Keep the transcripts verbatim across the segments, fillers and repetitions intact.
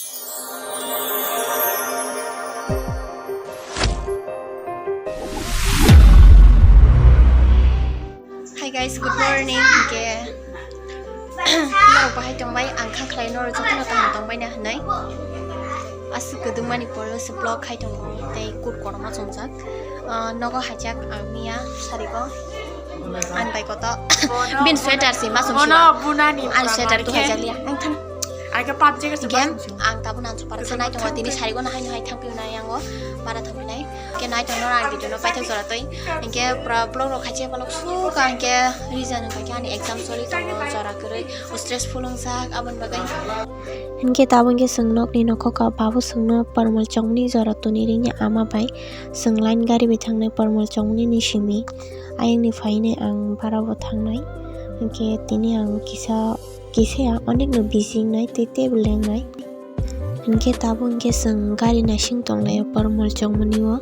Hi guys, good morning. Hingke norok bahai tongbai, ang kha khlai norok jotono kaham tongbai na hinui. Aswk kwdwngmani pore se vlog khai tongo, tei kut kotorma chongjak. Ah, nogo haijak ang miya sarigo. Ang bai koto. Bin sweater si masum sima. Ang sweater tu haijak liya. Ang than. Ang ke pap jacket se masum sima. Ang tabuk nang chupar sanai tongo, tini sarigo nahai nahai thangpi nai ango. Para thangpi nai. Ke nai tongno ang video no paithak jora toi. Hingke pura vlog rok khachi balok suka hingke reason hingke ani exam soli tongo jora kwrwi stressful wngjak aboni bagwi. Hingke tabuk hingke chwng nokni nokho ka babu chwngno pormol chongmani jora toni ringya ama bai chwng line gari bai thangnai pormol chongmani ni simi ayangni phainai ang bara bo thangnai hingke tini ang kisa kisa ya onekno busy wngnai tei tei bo lengnai. Hinkhe tabuk hinkhe chwng gari naising tonglaio pormol chongmani o.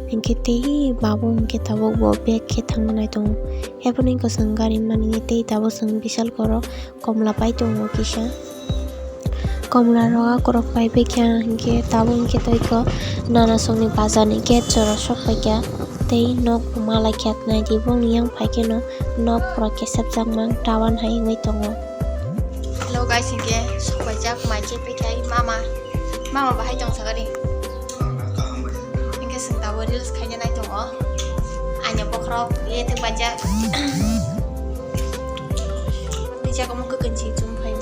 Hinkhe tei babuk hinkhe tabuk bo bag khe thangna nai tongo. Haiphano hinkhe chwng gari mani tei tabuk chwng Vishal koro komla pai tongo kisa. Komla rok akorok pai bai kha hinkhe tabuk hinkhe tei kho Nanasongni bazar ni gate jora sok pai kha tei nok bo malai kha nai di bongni yang phai kheno nok pura kesep jakmang tawan hai wngwi tongo. Hello guys, hinkhe sokpaijak mai khe pekhai mama, mama bahai tong sakari. Hinkhe chwng tabuk reels khaina nai tongo. Aino bokhorok ye thwk baijak. Tei jaga omo kwkwi chum phai.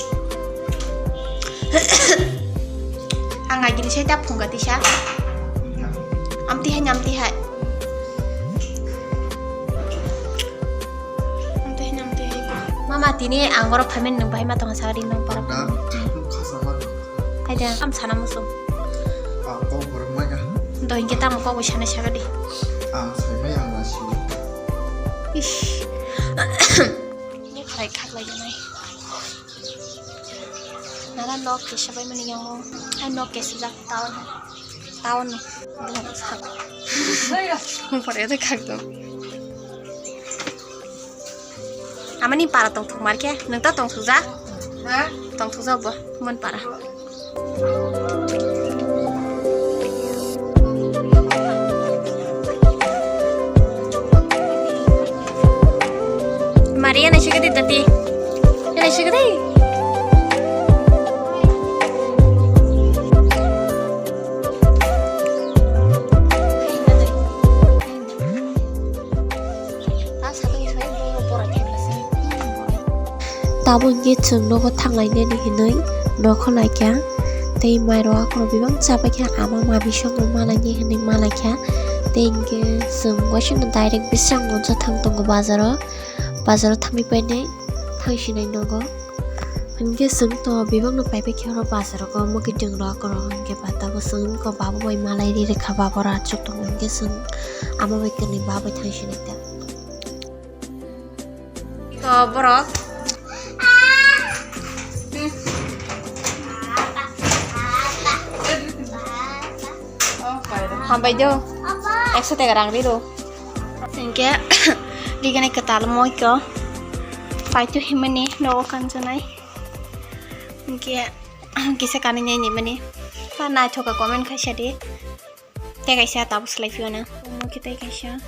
Ang agini sai ta phunga tisa. Amtwi hai, amtwi hai. Amtwi hai, amtwi hai. Mama, tini ang oro phaimani nwng bahai ma tongsa ri nang para. Hai da, am sana musu. Ang kok borok mai ka. Do hinkhe tamo kok bo sana saga di. Ang sai mai ang nasi. Ish. Ni khwrai khaklai nai. Nara nok kisa bai mani yango. Hai nok kisa jak town. Town ni. Pore de khak do. Amani para tong thuk mar khe. Nang ta tong thuk ja? Ha? Tong thuk ja bo. Mon para. Maria na shikadi tati. Na shikadi. Tabuk hinkhe chwng nogo thanglainani hinwi nokho laikha. Tei mairok akhoro bebak chabaikha, ama mami songno malainai hinwi malaikha. Tei hinkhe chwng waisukno direct bwskango thang tongo bazaro. Bazaro thangwi painai thangsinai nogo. Hinkhe chwng to bebakno paipai khe oro bazaro ko mwkhwtwng rok oro hinkhe ba tabuk chwng ko babu bai malai ri rwkha, babo rachuk tongo hinkhe chwng ama bai kwnwi ba bai thangsinai ta. To borok. Hambai do. Ekso teka rang riro. Hinkhe digini kwtal moi ko. Paitu himani nogo kanjanai. Hinkhe kisa kanwi nai ni mani. Ta naithoka comment khaisa di. Tei kaisa tabuk slai phiyona. Omo khe tei kaisa.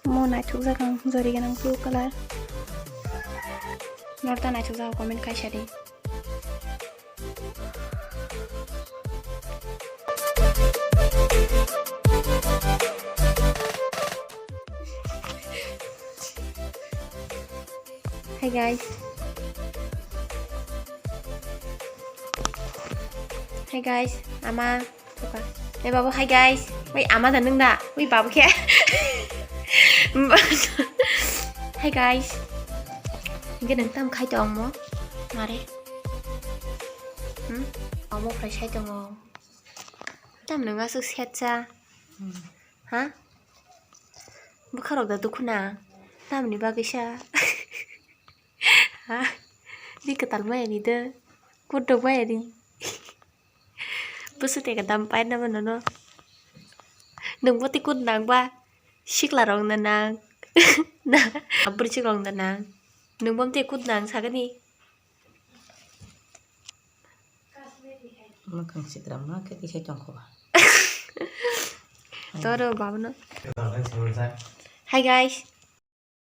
Omo naithok jak ang jori gwnang blue colour. Norta naithok jak comment kaisa di. Hi guys. Hi guys, ama thoka. Eh babu, hi guys. Wei ama da nung da. Wei babu khe. Hi guys. Hinkhe nung tam khai tongmo? Mare. Hmm? Omo phai sai tongo. Tam nung aswk set cha. Ha? Bwkharok da dukhu na? Tamni bagwi sa? Ha? Ni kwtal maya ni de? Kut rok maya ni? Bwswk tei ka dam pai na mano no? Nung bo tei kut nang ba? Sikla rok na nang? Na, bwrwi chwk rok na nang? Nung bo tei kut nang sagani? Mwkhang sitra ma khe tisai tongkho ba. Toro babano. Hi guys,